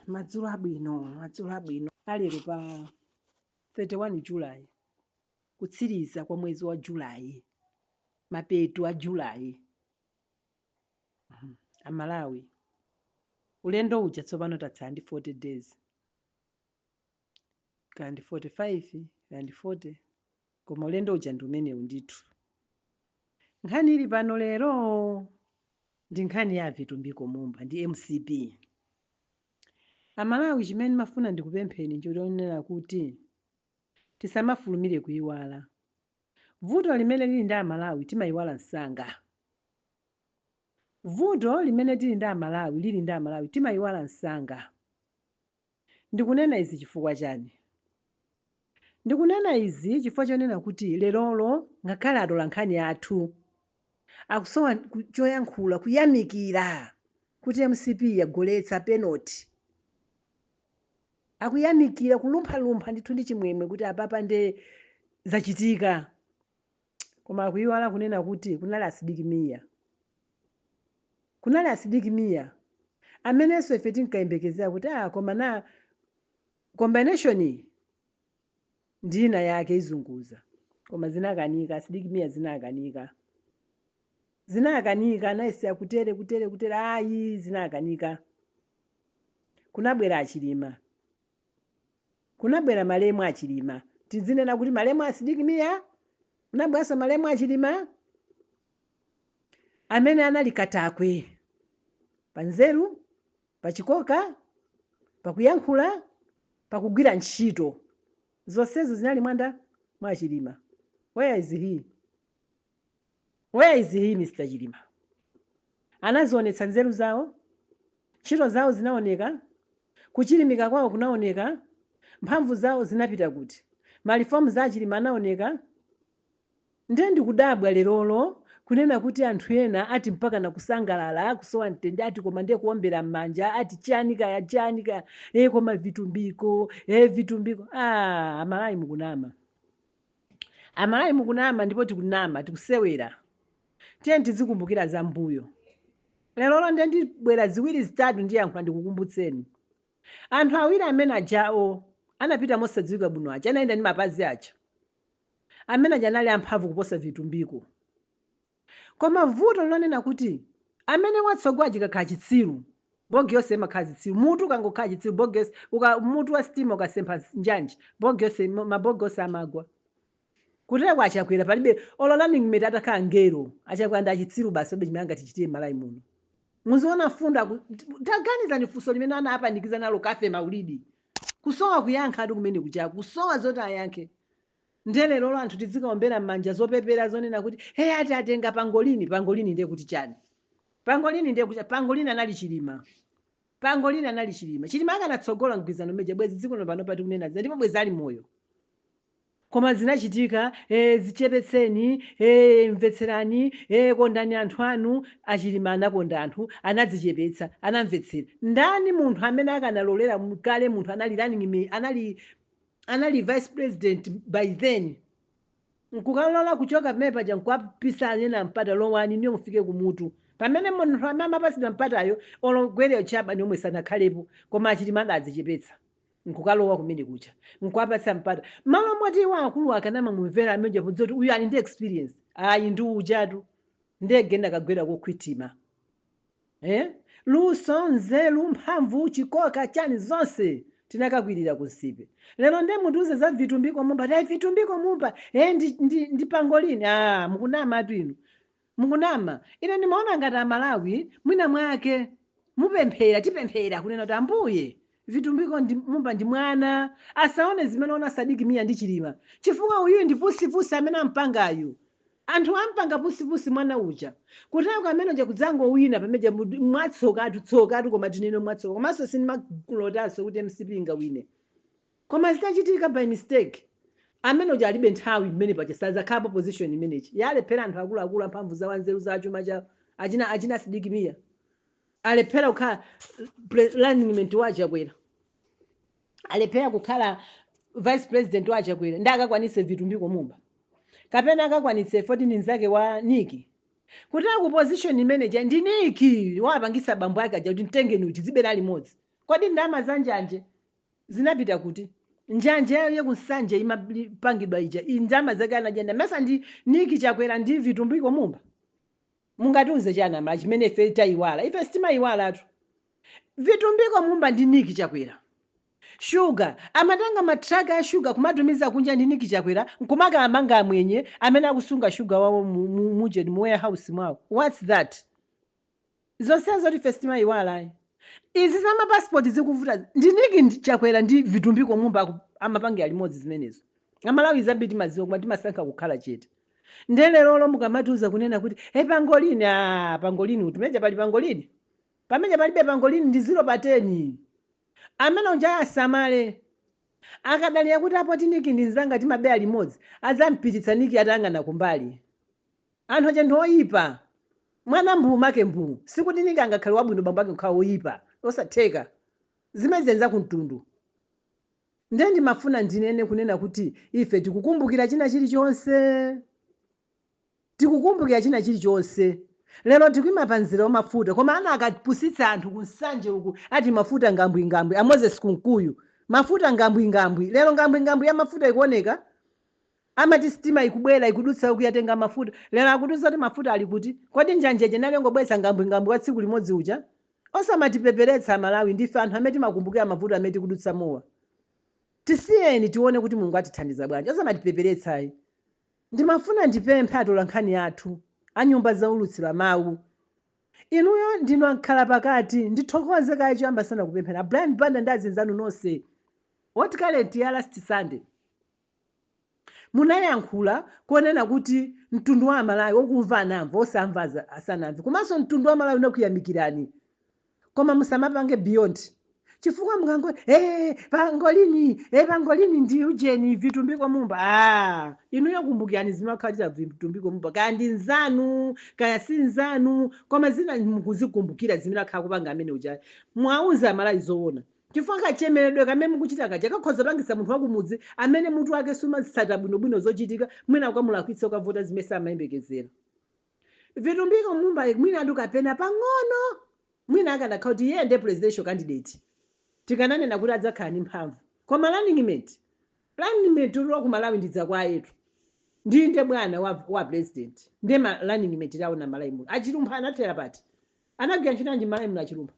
Madzulo abwino, madzulo abwino. Alero pa 31 July, kutsiriza kwa mwezi wa July, mapeto a July. Amalawi, ulendo uja tsopano tatsala ndi 40 days, kaya ndi 45, kaya ndi 40, koma ulendo uja ndi umenewu ndithu. Nkhani ili pano lero ndi nkhani ya Vitumbiko Mumba ndi MCP. Amalawi, chimene mafuna ndikupempheni nchonena kuti tisamafulumire kuyiwala. Vuto limene lili ndi Amalawi, timayiwala msanga. Vuto limene tili ndi Amalawi, lili ndi Amalawi, timayiwala msanga. Ndikunena izi chifukwa chani? Ndikunena izi chifukwa chonena kuti lerolo ngakhale atola nkhani athu akusowa choyankhula, kuyamikira kuti MCP yagoletsa penalty, akuyamikira, kulumphalumpha ndithu ndi chimwemwe kuti apapa nde zachitika, koma akuyiwala kunena kuti kunali a Sidik Mia, kunali a Sidik Mia amenenso ife tinkayembekezera kuti ah, koma na combination iyi ndina yake izunguza, koma zinakanika. A Sidik Mia zinakanika, zinakanika. Anayesera kutere, kutere, kutere, ayi, zinakanika. Kunabwera Achilima, kunabwera malemu Achilima. Tizinena kuti malemu a Sidik Mia, kunabweranso malemu Achilima amene anali katakwe pa nzeru, pachikoka, pakuyankhula, pakugwira ntchito, zonsezo zinali mwanda mwa Chilima. Where is he? Where is he, Mr Chilima? Anazionetsa nzeru zawo, ntchito zawo zinaoneka, kuchilimika kwawo kunaoneka, mphamvu zawo zinapita kuti? Ma reforms za Achilima anaoneka. Ndiye ndikudabwa lerolo kunena kuti anthu ena ati mpaka nakusangalala, kusowa mtende, ati koma ndiye kuombera m'manja, ati chani kaya, chani kaya, koma Vitumbiko, Vitumbiko. Ah, Amalawi mukunama, Amalawi mukunama, ndipo tikunama, tikusewera. Tiye tizikumbukira za mbuyo. Lerolo ndiye ndibwera ziwiri zitatu ndiyankhula, ndikukumbutseni anthu awiri amene ajawo anapita mosadziwika bwino aja, anayenda ndi mapazi aja, amene aja anali amphamvu kuposa Vitumbiko. Koma vuto lonena kuti amene watsogola chikakhala chitsiru, bogi yonse imakhala zitsiru. Mutu ukangokhala chitsiru, bogi yonse mutu wa sitima ukasempha njanji, bogi yonse, mabogi onse amagwa. Kutero Achakwera palibe olo running mate atakhala ngero, Achakwera ndi achitsiru basi, palibe chimene angatichitire m'Malawi muno. Muziona fundo taganizani funso limene ana apanikiza nalo Kafe Maulidi, kusowa kuyankha ati kumene kuchako, kusowa zoti ayankhe. Ndiye lerolo anthu tizikaombera m'manja zopepera zonena kuti he, ati atenga pangolini. Pangolini ndiye kuti chani? Pangolini ndiye kuti pangolini anali Chilima, pangolini anali Chilima. Chilima akanatsogola mgwirizano meja, bwezi dziko lino pano pati kunena zina, ndipo bwezi ali moyo. Koma zinachitika, zichepetseni, mvetserani, kondani anthu anu. Achilima anakonda anthu, anadzichepetsa, anamvetsera. Ndani munthu amene akanalolera kale munthu anali running anali vice president by then, nkukalola kuchoka pamene paja nkuwapisa anena mpata, lowani niyo mufike kumutu, pamene munthu amene amapasidwa mpatayo ologwereyo chaba omwe sanakhalepo? Koma Achilima adadzichepetsa nkukalowa kumene kucha, nkuwapatsa mpata, malo moti iwo akulu akanamamumvera amene podziwa kuti uyu ali ndi experience. Ayi, ndi ujatu ndege ndakagwera kokhwitima, eh? Luso, nzeru, mphamvu, chikoka, chani, zonse tinakakwirira kunsipe. Lero nde mutiuze za Vitumbiko Mumba, ta Vitumbiko Mumba, ndi pangolini. Ah, mukunama atu inu, mukunama. Ine ndimaona ngati Amalawi mwina mwake mupemphera, tipemphera kunena kuti Ambuye, Vitumbiko ndi Mumba ndi mwana, asaone zimene ona Sidik Mia ndi Chilima, chifukwa uyu ndi pusipusi amene ampangayu. Anthu ampanga pusipusi mwana uja kutako amene uja kudzangowina pamene mwatsokatu, tsokatu. Koma tinene mwatsoka, komanso sindimakulotanso kuti MCP ingawine, koma zitachitika by mistake, amene uja alibe nthawi mmene paja sadzakhalapo position imenechi. Yalephera anthu akuluakulu, amphamvu zawo, anzeru za chuma chawo, achina Sidik Mia alephera kukhala running mate wa Chakwera, alephera kukhala vice president wa Chakwera, ndi akakwanitse Vitumbiko Mumba kapena akakwanitse 14 nzake wa Niki kuti aku position imeneja ndi Niki wapangisa bambo ake aja kuti mtengeni uti zibera limodzi. Kodi ndalama za njanje zinapita kuti? Njanje yayo kuNsanje imapangidwa ija, ndalama zake anajenda mesa ndi Niki Chakwera ndi Vitumbiko Mumba? Mungatiuze chani amala chimene ife tayiwala? Ife sitimayiwalatu. Vitumbiko Mumba ndi Niki Chakwera, shuga amatenga matraka a shuga kumatumiza kunja ndi Niki Chakwera, nkumaka amanga amwenye amene akusunga shuga wawo mujeni mu warehouse mwawo. What's that? Zonsezo ife sitimayiwala. Izi za mapasipoti zikuvuta ndi Niki Chakwera ndi Vitumbiko Mumba amapangira limodzi zimenezo. Amalawi, zambiri timaziwa, koma timasankha kukhala chete. Ndelero mukamatiuza kunena kuti e pangolini, ah, pangolini kuti meja pali pangolini, pamene palibe pangolini ndi 0 pa 10. Amene uja asamale, akadalira kuti apo Niki ndi mzanga, timabeya limodzi, adzampititsa Niki atayang'ana kumbali. Anthu aja ndi oyipa. Mwana mbuu make mbuu. Sikuti Niki angakhale wabwino, bambo ake kukhala oyipa, osatheka. Zimene za kumtundu. Ndiye ndimafuna ndinene kunena kuti ife tikukumbukira china chilichonse, tikukumbukira china chilichonse. Lero tikuima pa mzere wa mafuta, koma ana akapusitsa anthu kuNsanje uku ati mafuta ngambwingambwi. A Moses Kunkuyu, mafuta ngambwingambwi. Lero ngambwingambwi ya mafuta ikuoneka. Amati sitima ikubwera, ikudutsa uku, yatenga mafuta. Lero akutiuza kuti mafuta ali kuti? Kodi njanjeje nali ngobweretsa ngambwingambwi wa tsiku limodzi uja? Osamatipeperetsa Amalawi, ndife anthu amene timakumbukira mavuto amene tikudutsa mowa. Tisiyeni tione kuti Mulungu atithandiza bwanji. Osamatipeperetsayi. Ndimafuna ndipemphe atola nkhani athu a nyumba zaulutsira mawu, inuyo ndinu ankhala pakati. Ndithokoze kaye choyamba sana kupemphera Brian Banda ndi azinzanu nonse. Hot Current ya last Sunday munayankhula konena kuti mtundu wa Amalawi okumva anamva, osamva asanamve. Komanso mtundu wa Malawi unakuyamikirani, koma musamapange beyond, chifukwa mukangoti hey, pangolini, hey, pangolini ndi ujeni Vitumbiko Mumba, ah, inuyo kumbukirani zimakhalira Vitumbiko Mumba, kaya ndi nzanu kaya si nzanu, koma zina mukuzikumbukira zimene akhala kupanga amene uja. Mwauza Amalawi zoona, chifukwa kachemeredwe kamene mukuchita kaja kakhoza pangisa munthu wakumudzi amene mutu wake sumatsata bwinobwino zochitika, mwina ukamulakwitsa, ukavota zimene samayembekezera. Vitumbiko Mumba mwina adu kapena pang'ono, mwina akanakhala kuti iye ndiye presidential candidate, tikananena kuti adzakhala ndi mphamvu. Koma running mate wa ku Malawi ndi Dzakwayetu, ndinde bwana wa president, ndiye ma running mate taona Malawi muno. AChilumpha anathera pati? Anagwira ntchito yanji Malawi muno aChilumpha?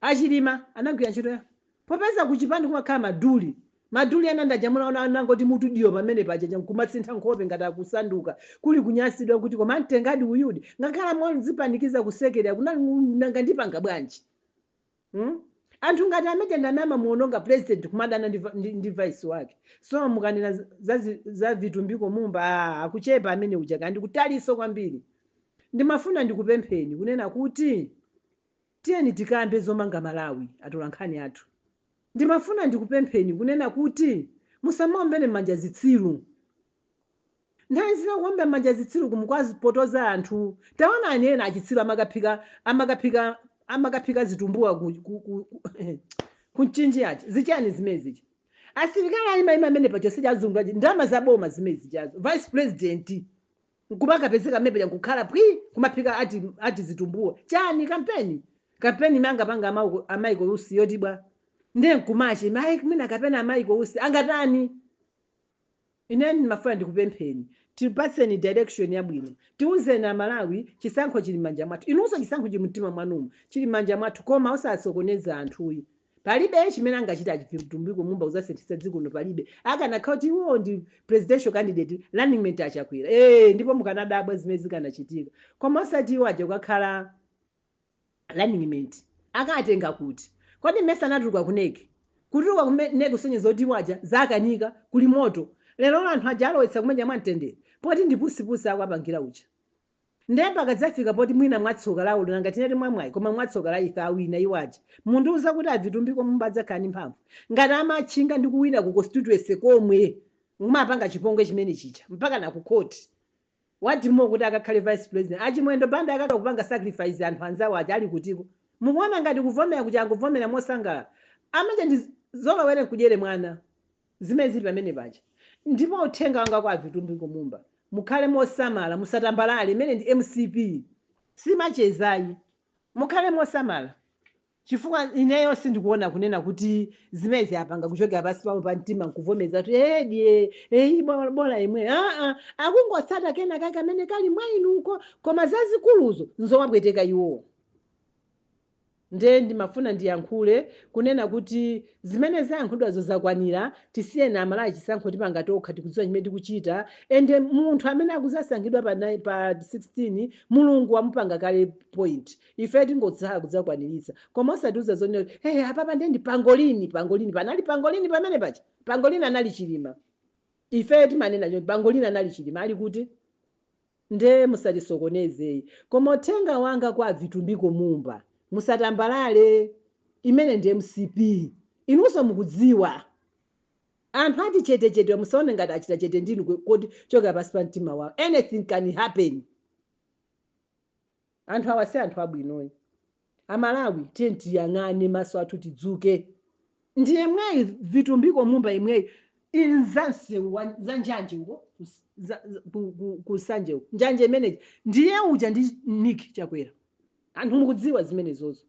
Achilima anagwira ntchito ya popeza kuchipani kumakhala maduli maduli ana ndajamula ona anangoti mutu diyo pamene paja kumatsintha nkhope ngati akusanduka, kuli kunyasidwa kuti koma mtengadi uyudi ngakhala mozipanikiza kusekerera kunali nanga ndipanga bwanji, Anthu ngati amene ndanama muononga president kumadana ndi vice wake. So mukanena za Vitumbiko Mumba, ah, akuchepa amene uja kandi kutaliso kwambiri. Ndimafuna ndikupempheni kunena kuti tiyeni tikambe zomanga Malawi, atola nkhani athu. Ndimafuna ndikupempheni kunena kuti musamaombere m'manja zitsiru. Nthawi zina kuomba m'manja zitsiru kumukwazipotoza anthu. Taonani ena achitsiru amakaphika zitumbuwa ku Mchinji aja. Zichani zimene zija? Asilikali ayimayima amene pacho sijazungu, ndalama zaboma zimene zijazo. Vice president nkumakapezeka amene paja nkukhala pwi kumaphika ati zitumbuwa. Chani? Kampeni, kampeni imene angapanga a Michael Usi yoti bwa? Ndiye nkumache mayi mwina kapena a Michael Usi angatani? Ine ndimafuna ndikupempheni, tipatseni direction yabwino, tiuzeni Amalawi. Chisankho chili m'manja mwathu, inunso chisankho chili mtima mwanumu, chili m'manja mwathu, koma osasokoneza anthuyi. Palibe chimene angachita aChitumbiko Mumba kuzasinthitsa dziko lino, palibe. Akanakhala kuti iwo ndi presidential candidate, running mate aChakwera, ndipo mukanadabwa zimene zikanachitika. Koma osati iwo aja kukakhala running mate. Akatenga kuti? Kodi mmese anatuluka ku NEC? Kutuluka ku NEC kusonyeza kuti iwo aja zakanika, kuli moto. Lero anthu aja alowetsa kumenya mwamtendere, poti ndi pusipusi akuapangira uja. Ndiye pakadzafika poti mwina mwatsoka lawo, nanga tinati mwamwayi, koma mwatsoka la ife awina iwo aja, mundiuza kuti aVitumbiko Mumba adzakhala ndi mphamvu ngati amatchinga ndi kuwina ku constituency komwe mumapanga chipongwe chimene chija mpaka na ku court? What more kuti akakhale vice president? AChimwendo Banda akaka kupanga sacrifice anthu anzawo aja ali kutiko? Mukuona ngati kuvomera kuti anguvomera mosangalala? Amaja ndi zolowere nkudyere mwana zimene zili pamene paja. Ndipo uthenga wanga kwa aVitumbiko Mumba, mukhale mosamala, musatambalale. Imene ndi MCP, simachezayi. Mukhale mosamala. Chifukwa ineyo sindikuona kunena kuti zimezi apanga kuchokera pasi pawo pa mtima nkuvomeza kuti edye eyi bola imwe. Aa, akungotsata kena kake kamene kali mwa inuko, koma zazikuluzo nzowapweteka iwowo. Nde ndimafuna ndiyankhule kunena kuti zimene zayankhulidwazo zakwanira. Tisiyeni Amalawi, chisankho tipanga tokha, tikudziwa chimene tikuchita. Ende munthu amene akuzasankhidwa pa 16, Mulungu wamupanga kale point. Ife tingotsala kudzakwaniritsa, koma osatiuza zonena kuti hey, apapa ndiye ndi pangolini. Pangolini panali pangolini pamene pacha, pangolini anali Chilima. Ife timanena choti pangolini anali Chilima, ali kuti? Nde musatisokonezeyi. Koma uthenga wanga kwa Vitumbiko Mumba, musatambalale. Imene ndi MCP, inunso mukudziwa anthu ati chetechete. Musaone ngati achita chete ndinu kodi chokera pasi pa mtima wawo. Anything can happen. Anthu awa si anthu abwinoyi. Amalawi, tiye tiyang'ane, maso athu tidzuke. Ndiye mweyi Vitumbiko Mumba imweyi inzansewu za njanje uko kusanje uko, njanje imeneyi ndiye uja ndi Nick Chakwera. Anthu mukudziwa zimenezozo.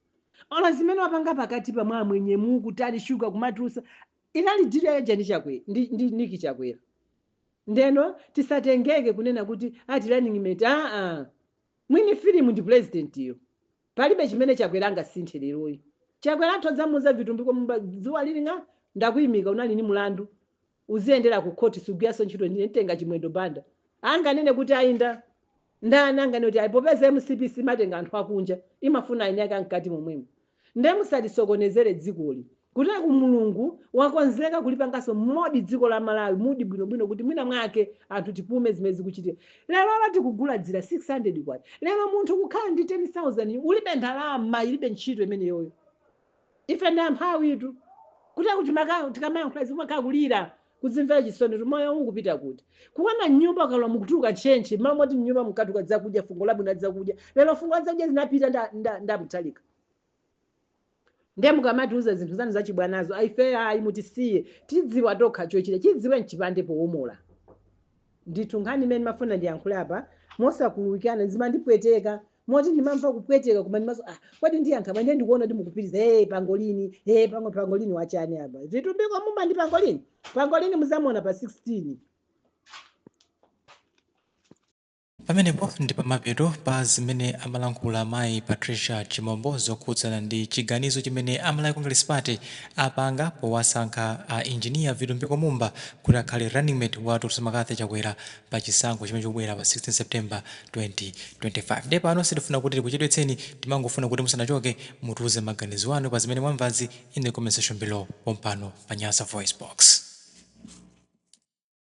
Ona zimene wapanga pakati pa mwamwenye mukutali shuga kumatulusa, inali deal yaja ndi Chakwera, ndi Nick Chakwera. Ndeno tisatengeke kunena kuti ati running mate. Aa, mwini filimu ndi president iyo. Palibe chimene Chakwera angasinthe leroyi. Chakwera athodzamuza Vitumbiko Mumba dzuwa lili ng'a, ndakuyimika, unali ni mulandu, uziyendera ku khoti, sugwiranso ntchito, ndine ntenga Chimwendo Banda. Anganene kuti ayinda ndani? Anganene kuti ayi, popeza MCP simatenga anthu akunja, imafuna anyaka mkati momwemo. Nde musatisokonezere dzikoli. Kutera ku Mulungu wakonzeka kulipanganso modi dziko la Malawi mudi bwinobwino, kuti mwina mwake anthu tipume zimene zikuchitika lero. La tikugula dzira 600 kwacha lero, munthu kukhala ndi 10,000 ulibe ndalama, ilibe ntchito imeneyoyo. Ife ndi amphawitu. Kuti kuti tikamayankhula zimakhala kulira, kudzimvera chisoni kuti moyo uwu kupita kuti. Kuona nyumba ukalowa mukutuluka ntchentche, malo moti mnyumba mukatuka zakudya, fungo labwino zakudya. Lero fungo la zakudya zinapita ndamtalika. Ndiye mukamatiuza zinthu zanu zachibwanazo, aife ayi, mutisiye, tidziwa tokha chochita. Chidziwe mchipande powomola ndithu. Nkhani imene mafuna ndiyankhule apa mosakhululukirana, zimandipweteka moti ndimamva kupweteka, koma ndimaso ah, kodi ndiyankha bwanji? Ndikuona kuti mukupitiriza, hey, pangolini, hey, pangolini wachani apa? Vitumbiko Mumba ndi pangolini? Pangolini muzamuona pa 16. Pamenepo ndi pamapeto pa zimene amalankhula mayi Patricia Chimombo zokhudzana ndi chiganizo chimene a Malawi Congress Party apanga powasankha a Engineer Vitumbiko Mumba kuti akhale running mate wa Dr McCarthy Chakwera pa chisankho chimene chikubwera pa 16 September 2025. Ndiye pano sitifuna kuti tikuchedwetseni, timangofuna kuti musanachoke mutiuze maganizo anu pa zimene mwamvazi in the comment section below pompano pa Nyasa Voice Box.